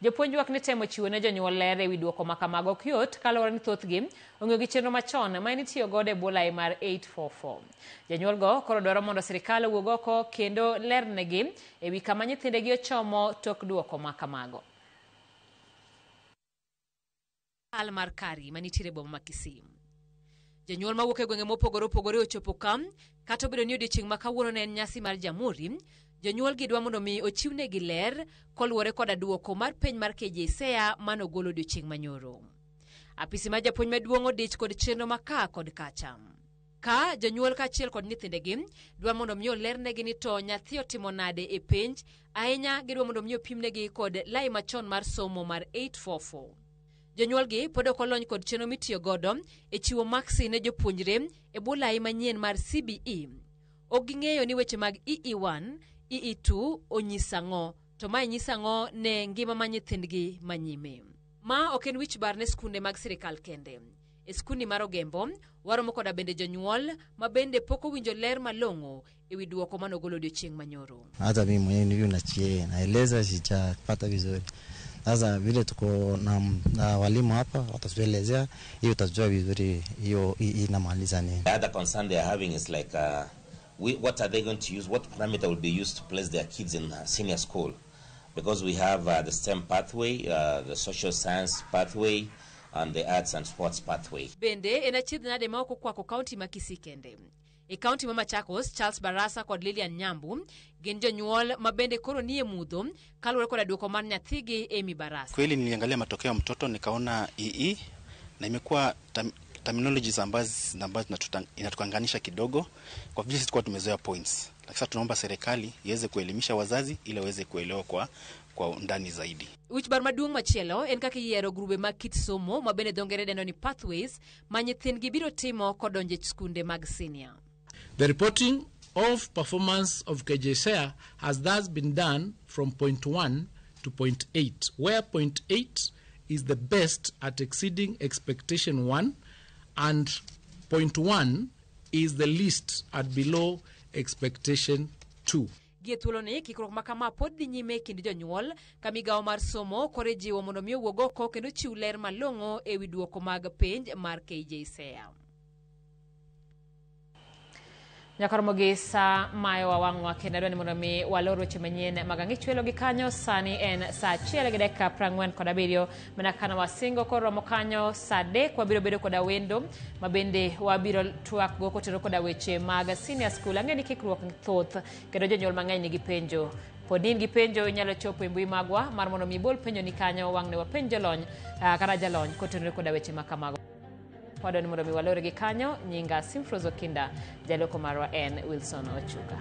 Jopuonj ywak ni temo chiwo ne jonyuol ler ewi duoko ma kamago ok yot kaluwore ni thothgi ong'eyo gi chenro machon ma en itiyo godo e bwo lai mar 844. Jonyuol go koro dwaro mondo sirikal owuog oko kendo lernegi ewi kama nyithindegi ochomo tok duoko ma kamago. Al mar Kari manitiere boma ma Kisii. Jonyuol mawuok e gwenge mopogore opogore ochopo ka, kata obedo ni odiochieng' ma kawuono ne en nyasi mar Jamhuri, jonyuol gi dwa mondo mi ochiwnegi ler koluwore koda duoko mar penj mar KJSEA manogol odiochieng' manyoro. Apisi mar japuonj maduong' odich kod chenro ma ka kod kacha. Ka jonyuol kaachiel kod nyithindegi dwa mondo mi olernegi ni to nyathi otimo nade e penj, ahinya gidwa mondo mi opimnegi kod lai machon mar somo mar 844. Jonyuol gi pod ok olony kod chenro mitiyo godo e chiwo maksi ne jopuonjre e bwo lai manyien mar CBE. Ok ging'eyo ni weche mag EE1, EE2 onyiso ang'o, to mae nyiso ang'o ne ngima ma nyithindgi manyime. Ma ok en wich bar ne skunde mag sirikal kende. E skundni mar Ogembo, waromo koda bende jonyuol ma bende pok owinjo ler malong'o ewi duoko manogolo odiochieng' manyoro. Hata mimi mwenyewe nilivyo nachie naeleza sijapata vizuri. Sasa vile tuko na walimu hapa watatuelezea hiyo, tutajua vizuri hiyo inamaanisha nini. The other concern they are having is like what are they going to use, what parameter will be used to place their kids in senior school, because we have the STEM pathway, the social science pathway and the arts and sports pathway. Bende en achiedh nade ma ok okwako kaunti ma Kisii kende. E kaunti ma Machakos, Charles Barasa kod Lilian Nyambu gin jonyuol ma bende koro nie mudho kaluwore koda duoko mar nyathigi Amy Barasa. Kweli niliangalia matokeo ya mtoto nikaona EE na imekuwa terminologies ambazo inatukanganisha kidogo kwa vile sisi tulikuwa tumezoea points. Lakini sasa tunaomba serikali iweze kuelimisha wazazi ili waweze kuelewa kwa undani zaidi. Wich bar maduong' machielo en kaka iyiero grube mag kit somo ma bende dho ngere dendo ni pathways ma nyithindgi biro timo kodonjo e skunde mag senior. The reporting of performance of KJSEA has thus been done from 0.1 to 0.8, where 0.8 is the best at exceeding expectation 1 and 0.1 is the least at below expectation 2. Gie thuoloni, kikruok ma kama pod dhi nyime e kind jonyuol ka migawo mar somo koro ijiwo mondo mi owuog oko kendo chiw ler malong'o ewi duoko mag penj mar KJSEA. Nyaka romo gi saa mayo wawang'wa kendo adwa ni mondo mi walor weche manyien mag ang'ich welo gi kanyo. Sani en saa 1:47 mana kana wasingo koro romo kanyo saa 3 wabiro bedo koda wendo ma bende wabiro twak go kotero koda weche mag senior school. Ang'e ni kikruok thoth kendo jonyuol mang'eny nigi penjo. Pod in gi penjo inyalo chopo e mbui magwa mar mondo mi ibol penjo ni kanyo wang' ne wapenj jolony kata jalony kotenore koda weche ma kamago. Wadwa ni mondo mi walore gi kanyo, nyinga Simfros Okinda, jaloko marwa en Wilson Ochuka.